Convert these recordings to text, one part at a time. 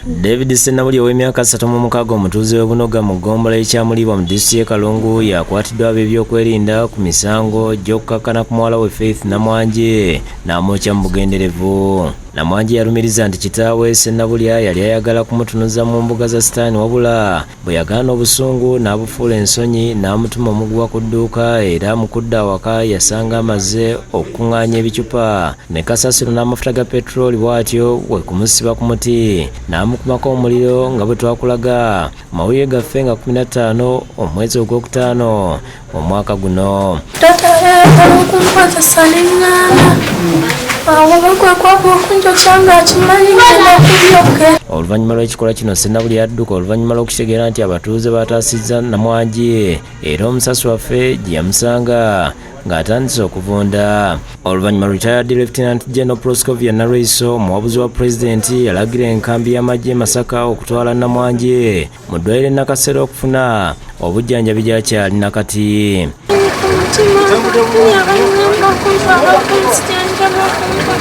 David Ssenabulya ow'emyaka 36, omutuuze w'e Bunoga mu ggombolola y'e Kyamuliibwa mu disitulikiti y'e Kalungu, yakwatiddwa ab'ebyokwerinda ku misango gy'okukakkana ku muwala we Faith Namwanje n'amwokya mu bugenderevu. Namwanje yalumiriza nti kitaawe Ssenabulya yali ayagala kumutunuza mu mbuga za Sitaani, wabula bwe yagaana obusungu n'abufuula ensonyi n'amutuma omuguwa ku dduuka, era mu kudda awaka yasanga amaze okukuŋŋaanya ebicupa ne kasasiro n'amafuta ga petulooli, bw'atyo we kumusiba ku muti n'amukumako omuliro, nga bwe twakulaga mu mawulire gaffe nga 15 omwezi ogwokutaano omwaka guno. Taata ayagala okunkozesa neŋŋaana, awo bagwekwava okunjokya ng'akimanyi ngenda kubyogera. Oluvannyuma lw'ekikolwa kino, Ssenabulya yadduka oluvannyuma lw'okukitegeera nti abatuuze baataasizza Namwanje, era omusasi waffe gye yamusanga ng'atandise okuvunda. Oluvannyuma, retired Lieutenant General Proscovia Nalweyiso, omuwabuzi wa pulezidenti, yalagira enkambi y'amagye e Masaka okutwala Namwanje mu ddwaliro e Nakasero okufuna obujjanjabi gy'akyali nakati. Ku mutima abanyamba okuntwala okunzijanjaba, okumpa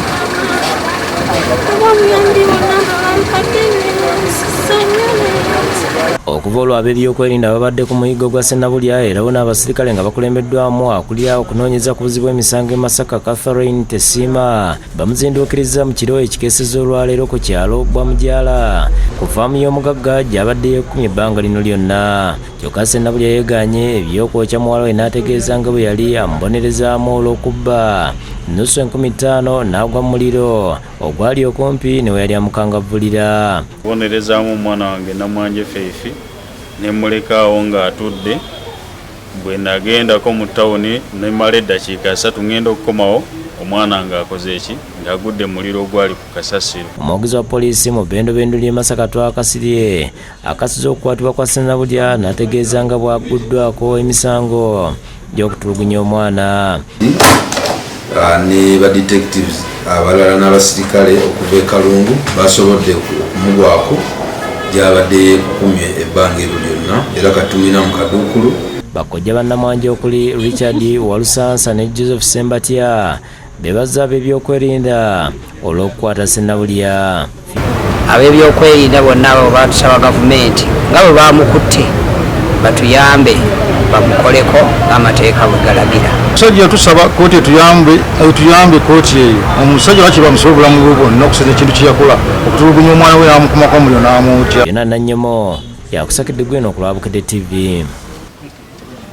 oba obuyambi bwonna bwe bampadde, neyanzisa nnyo, neyanzisa. Okuva olwo ab'ebyokwerinda babadde ku muyiggo gwa Ssenabulya, era bo n'abasirikale nga bakulembeddwamu akulira okunoonyeza ku buzi bw'emisango e Masaka, Catherine Tesiima, bamuzinduukiriza mu kiro ekikeesezza olwaleero ku kyalo Bwamugyala ku faamu y'omugagga gy'abadde yeekumye ebbanga lino lyonna. Kyokka Ssenabulya yeegaanye ebyokwokya muwala we n'ategeeza nga bwe yali amubonerezaamu olw'okubba nusu 5000 n'agwa mu muliro ogwali okumpi ne we yali amukangavvulira. Kubonerezaamu omwana wange Namwanje Faith ne mulekaawo ng'atudde. Bwe nagendako mu tawuni ne mmala eddakiika 30, ngenda okukomawo omwana ng'akoze eki? Ng'agudde mu muliro ogwali ku kasasiro. Omwogezi wa poliisi mu bbendobendo ly'e Masaka, Twakasirye, akasiza okukwatibwa kwa Ssenabulya n'ategeeza nga bw'agguddwako emisango gy'okutulugunya omwana. Ne ba detectives abalala n'abasirikale okuva e Kalungu basobodde okumugwako gyabadde yeekukumye ebbanga eryo lyonna, era katumina mu kaduukulu. Bakojja bannamwanje okuli Richard Walusansa ne Joseph Sembatya bebaza ab'ebyokwerinda olw'okukwata Ssenabulya. Ab'ebyokwerinda bonna abo batusaba gavumenti nga bwe bamukutte batuyambe bamukoleko ng'amateeka bwe galagira. Omusajja tusaba kooti etuyambe, etuyambe kooti eyo. Omusajja lwaki bamusiba obulamu bwe bwonna okusinza ekintu kye yakola, okutulugunya omwana we n'amukumako omuliro n'amwokya? Byonna Nannyomo yakusakidde gweno ku lwa Bukedde TV.